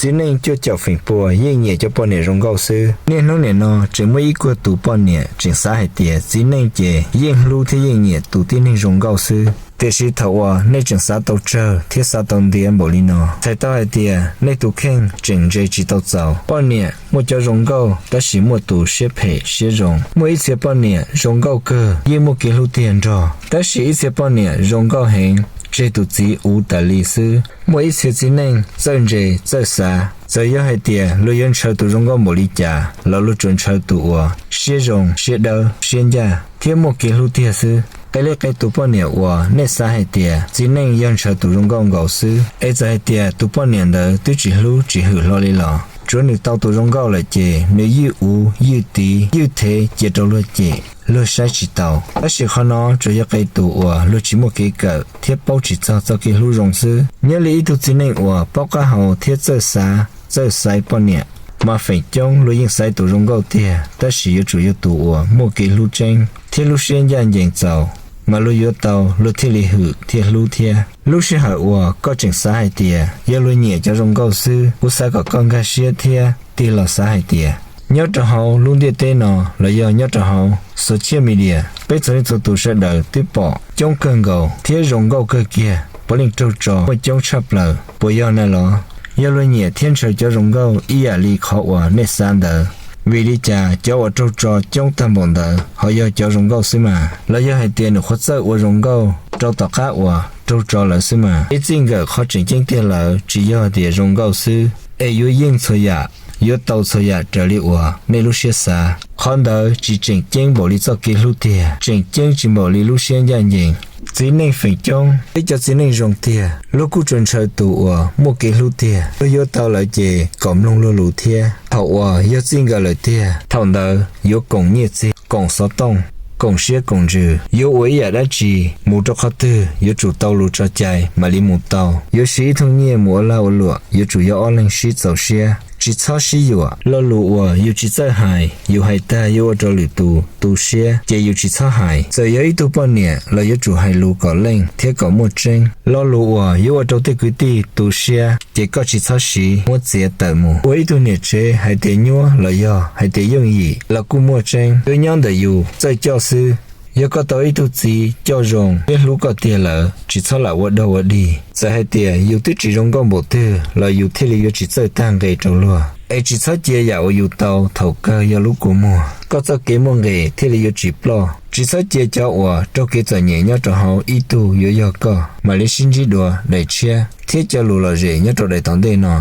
Txiv neej cuaj caum feem pua yeej nyiam cov poj niam zoo nkauj xwb. Niaj hnub nim no tseem muaj ib kuag tus poj niam tseem xav hais tias txiv neej ces yeej hlub thiab yeej nyiam tus tib neeg zoo nkauj xwb. Tiam sis thaum uas nej tseem xav tau tsawg thiab xav tau ntiav npaum li no, txhais tau hais tias nej tus kheej tseem ntse tsis tau txaus. Poj niam muaj cov zoo nkauj tab sis muaj tus siab phem siab zoo. Muaj ib txhia poj niam zoo nkauj kawg yeej muaj kev hlub tiag nrog, tab sis ib txhia poj niam zoo nkauj heev tseg tus txiv uv tas li xwb. Muaj ib txhia txiv neej txawj ntse txawj xav, txawm yog hais tias luag yuav ntshaw tus zoo nkauj npaum li cas los luag tsuas ntshaw tus uas siab zoo siab dawb siab ncaj thiab muaj kev hlub tiag xwb. Qee leej qee tus poj niam uas nej xav hais tias txiv neej yog ntshaw tus zoo nkauj nkaus xwb, es txawm hais tias tus poj niam ntawd twb tsis hlub tsis hwm hlo li los tsuav nws tau tus zoo nkauj lawm ces nws ywj uv ywj tiv ywj thev cia rau luag cem, luag saib tsis taus. Tab sis qhov no tsuas yog qee tus uas luag tsis muaj kev kawm thiab paub tsis txog txoj kev hlub zoo xwb. Nyob li ib tug txiv neej uas paub qab hau thiab txawj xav txawj xaiv poj niam, mas feem coob luag yeej xaiv tus zoo nkauj tiag, tab sis yuav tsum yog tus uas muaj kev hlub tseeb thiab lub siab ncaj ncees txaus, mas luag yuav tau luag thiaj li hwm thiaj hlub thiab. Lub sij hawm uas koj tseem xav hais tias yog luag nyiam cov zoo nkauj xwb, kuv xav kom koj nkag siab thiab tig los xav hais tias nyob rau hauv lub ntiaj teb no los yog nyob rau hauv social media, peb txhua leej txhua tus sawv daws twb pom coob kawg nkaus thiab zoo nkauj kawg kiag, puav leej raug tso muaj coob tshaj plaws, puas yog na los? Yog luag nyiam thiab ntshaw cov zoo nkauj ib yam li qhov uas nej xav ntawd, vim li cas cov uas raug tso coob tag npaum ntawd ho yog cov zoo nkauj xwb mas? Los yog hais tias nws qhuav txawj ua zoo nkauj rau tom qab uas raug tso lawm xwb mas? Ib txij nkawm qhov tseem ceeb tiag lawm tsis yog tias zoo nkauj xwb, es yuav yeej txhua yam, yuav tau txhua yam raws li uas nej lub siab xav. Qhov ntawd tsis tseem ceeb npaum li txoj kev hlub tiag, tseem ceeb tsis npaum li lub siab ncaj ncees. Txiv neej feem coob, peb cov txiv neej zoo tiag, luag kuj tsuas ntshaw tus uas muaj kev hlub tiag. Luag yuav tau lawm ces kom mloog luag lus thiab. Thaum uas yog txij nkawm lawm tiag, thaum ntawd yuav koom nyiaj txiag, koom xov tooj, koom siab koom ntsws, yuav ua ib yam dab tsi, mus rau qhov twg yuav tsum tau lus tso cai mam li mus tau. Yuav siv ib thooj nyiaj mus ua lag ua luam yuav tsum yog ob leeg sib txaus siab, tsis txhob sib yuam. Lo lus uas yus tsis txawj hais, yus hais tag yuav ua rau lwm tus tu siab ces yus tsis txhob hais. Txawm yog ib tug poj niam los yuav tsum hais lus kom leej thiab kom muaj tseeb. Lo lus uas yuav ua rau tej kwv tij tu siab ces koj tsis txhob siv, muab txiav tawm mus. Ua ib tug niam tsev hais tias nyuaj los yog hais tias yooj yim los kuj muaj tseeb, twb nyob ntawm yus txawj coj xwb. Yog koj tau ib tug txiv coj zoo thiab hlub koj tiag lawm, tsis txhob lam ua dog ua dig. Txawm hais tias yus twb tsis zoo nkauj npaum twg los yus thiaj li yuav tsis txawj tag nqe rau luag. Es tsis txhob cia yam uas yus tau thaum kawg yog lub kua muag. Koj txoj kev muaj nqis thiaj li yuav tsis ploj. Tsis txhob cia cov uas raug kev txom nyem nyob rau hauv ib tug yuav yog koj. Mam li sib ntsib dua daim tshiab thiab cov lus lom zem nyob rau daim tom ntej no.